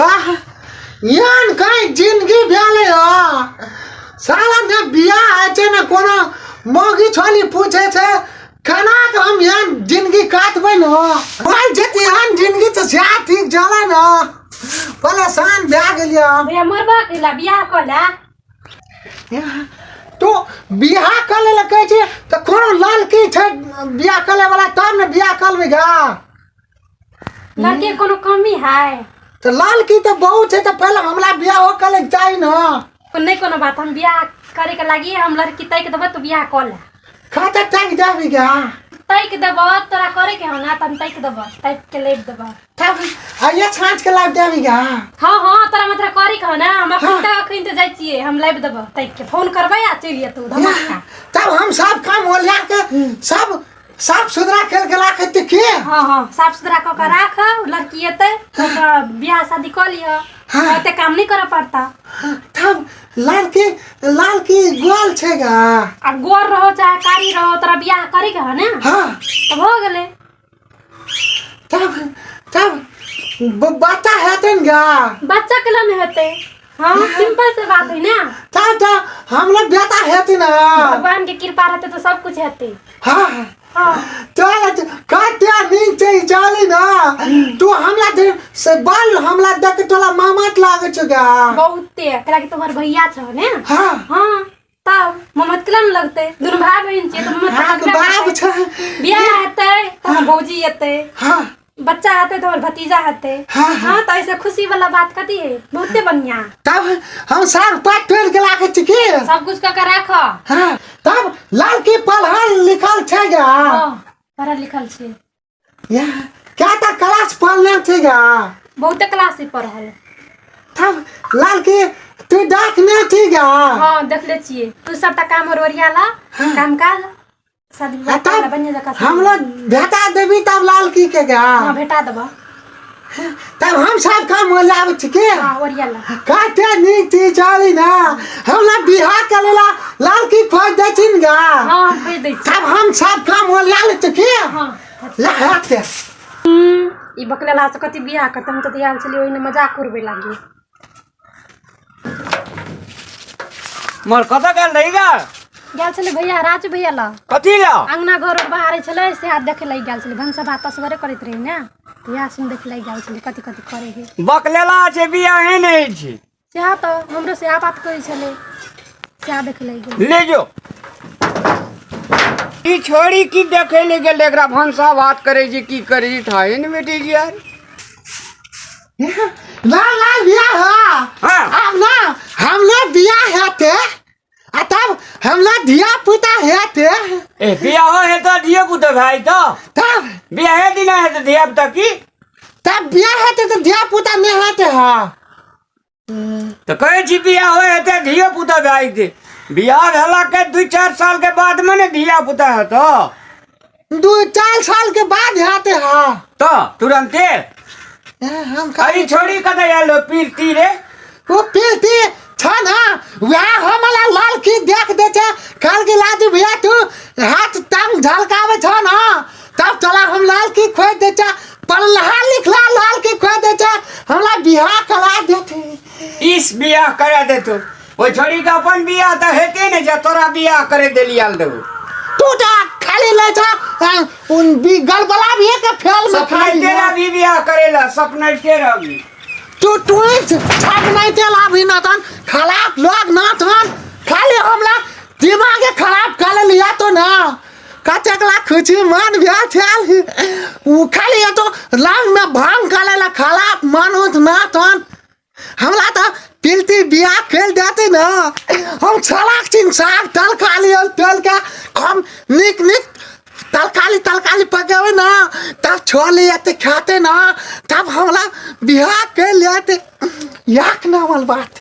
कह एहन कहीं जिंदगी भेलै ह साला ने बियाह होइ छै ने कोनो मौगी छोली पूछे छै केना के हम एहन जिंदगी काटबै ने मर जेती एहन जिंदगी तऽ सएह ठीक छलै ने परेशान भए गेलियै हम। भैया मरबा के ला बियाह कऽ ले। तो बियाह कऽ ले लए कहै छै तऽ कोनो लड़की छै बियाह कऽ ले वाला तब ने बियाह कऽ लेबै गा। लड़की के कोनो कमी है? तऽ लड़की तऽ बहुत छै, तऽ पहिले हमरा बियाह हो कऽ ले चाही ने। नहीं कोनो बात, हम बियाह करे के लागी हम लड़की तैक देबो, तू बियाह कऽ ले। कतऽ तक जाबी गा? तैक देबो, तोरा करे के हो ना त हम तैक देबो, तैक के लेब देबो। तब आइए छाँच के लाइव देबी गा? हाँ हाँ, तोरा मतलब करे के हो ना, हम अखन तक अखन तो जाय छियै, हम लाइव देबो तैक के, फोन करबै आ चलि एतौ धमाका। तब हम सब काम ओलिया के सब साफ सुथरा खेल के राखे त के? हाँ हाँ, साफ सुथरा कऽ के राख, लड़की एतै तऽ बियाह शादी कऽ लिह। हाँ। ओते काम नहीं करऽ पड़ता। तब लाल की गोल छै गा? अब गोर रहो चाहे कारी रहो, तोरा बियाह करे के हो ना? हाँ। तऽ भऽ गेलै। तब तब बच्चा हेतै ने गा? बच्चा के नहीं हेतै, हाँ सिंपल से बात है ना। तब तऽ हमरा बेटा हेतै ना। भगवान के कृपा रहते तो सब कुछ हेतै। हाँ। हाँ। चल कते नीक छै चली ना, तू हमरा दे से बाल हमरा देख के तोला मामात लागै छौ गा। बहुते कला कि तुम्हार भैया छौ ने। हाँ। हाँ तब ममत केला ने लगतै, दुनू भाय बहिन छियै तऽ ममत हाँ लगबे बाप करतै। छै। बियाह हेतै तऽ हमर भौजी एतै। हाँ। बच्चा हेतै तऽ हमर भतीजा हेतै। हाँ, हाँ। हाँ तऽ ऐसे खुशी वाला बात कथी है, बहुते बढ़िया। तब हम साग पात तोड़ के लागे छी की? सब कुछ कऽ के राख। हाँ तब लाल की पढ़ल लिखल छै गा? हाँ पढ़ल लिखल छै। या क्या ता क्लास पढ़ने छै गा? बहुते क्लास है पढ़ल। तब लाल की तू देखने छी गा? हाँ देखले छियै, तू सबटा काम और ओरिया ला। हाँ। काम काज शादी आ विवाह तब करै ला बढ़िया जकाँ से। हमरा भेटा देबी तब लाल की के गा? हाँ भेटा देबऽ। तब हम सब काम ओरियाबै छी के? हाँ ओरिया ला। कते नीक चीज चली ना, हमरा बियाह करे ला लाल की खोज दै छिन गा? हाँ हम खोज दै छी। तब हम सब काम ओरिया लै छी के? हाँ। ला हाथ के। ई बकलेला से कथी बियाह करते, हम तऽ आयल छलियै ओहिने मजाक उड़बै लागी। मोर कतऽ गेल रही गा? गेल छलै भैया राजू भैया लग। कथी ला? अंगना घर उर बहारै छलै से हाथ देखे लागि गेल छलै, भनसा भात असगरे करैत रही ने, तऽ इएह सुन देखे लागि गेल छलै कथी कथी करै है। बकलेला छै बियाहे नहि छै। सएह तऽ हमरो सएह बात कहै छलै, सएह देखे लागि गेल। ले जो ई छोड़ी की देखे ले गेल एकरा भनसा भात करे छी की करे छी ठाहे ने बेटी जी यार। लाल लाल बियाह है। हाँ। अब ना हमला बियाह हेते आ तब हमला धिया पुता हेते। ए बियाह हे तो धिया पुता भाई तो। तब बियाह दिना है तो धिया पुता की? तब बियाह हेते तो धिया पुता नहीं हेते। हाँ तो कहे छी बियाह होए हेते धिया पुता भाई के, बियाह भेला के 2-4 साल के बाद में ने धिया पुता हेतो। 2-4 साल के बाद हेते। हाँ तो तुरंते? ए, हम अरे छोड़ी कतऽ आयल हो पीरती रे? वो पीरती छ ना वह हमला लाल की देख दे छे कल की लाजू भैया तू हाथ टांग झलकावे छ ना तब चला हम लाल की खोज दे छे पढ़ला लिखला लाल की खोज दे छे हमला बियाह करा देते। इस बियाह करा दे तू ओ छोड़ी के अपन बियाह त हेते ने जे तोरा बियाह करे देली आल देबो। तू जा खाली ले जा उन भी गलबला भी के फेल में सपना खाली तेरा भी बियाह करेला सपना तेरा भी। तू तू छाप नहीं तेला भी ना तन खराब लोग ना तन खाली हमला दिमागे खराब कर लिया तो ना कचकला खुशी मन भ्या छल उ खाली ये तो लांग में भांग खाले ला खराब मन उठ ना तन हमला तो पिलती बियाह खेल देते ना हम छलाक चिन साग तलकाली और तेल के कम निक निक तरकारी तरकारी पकावे ना तब छोले आते खाते ना तब हमला बियाह के लेते याक ना वाल बात।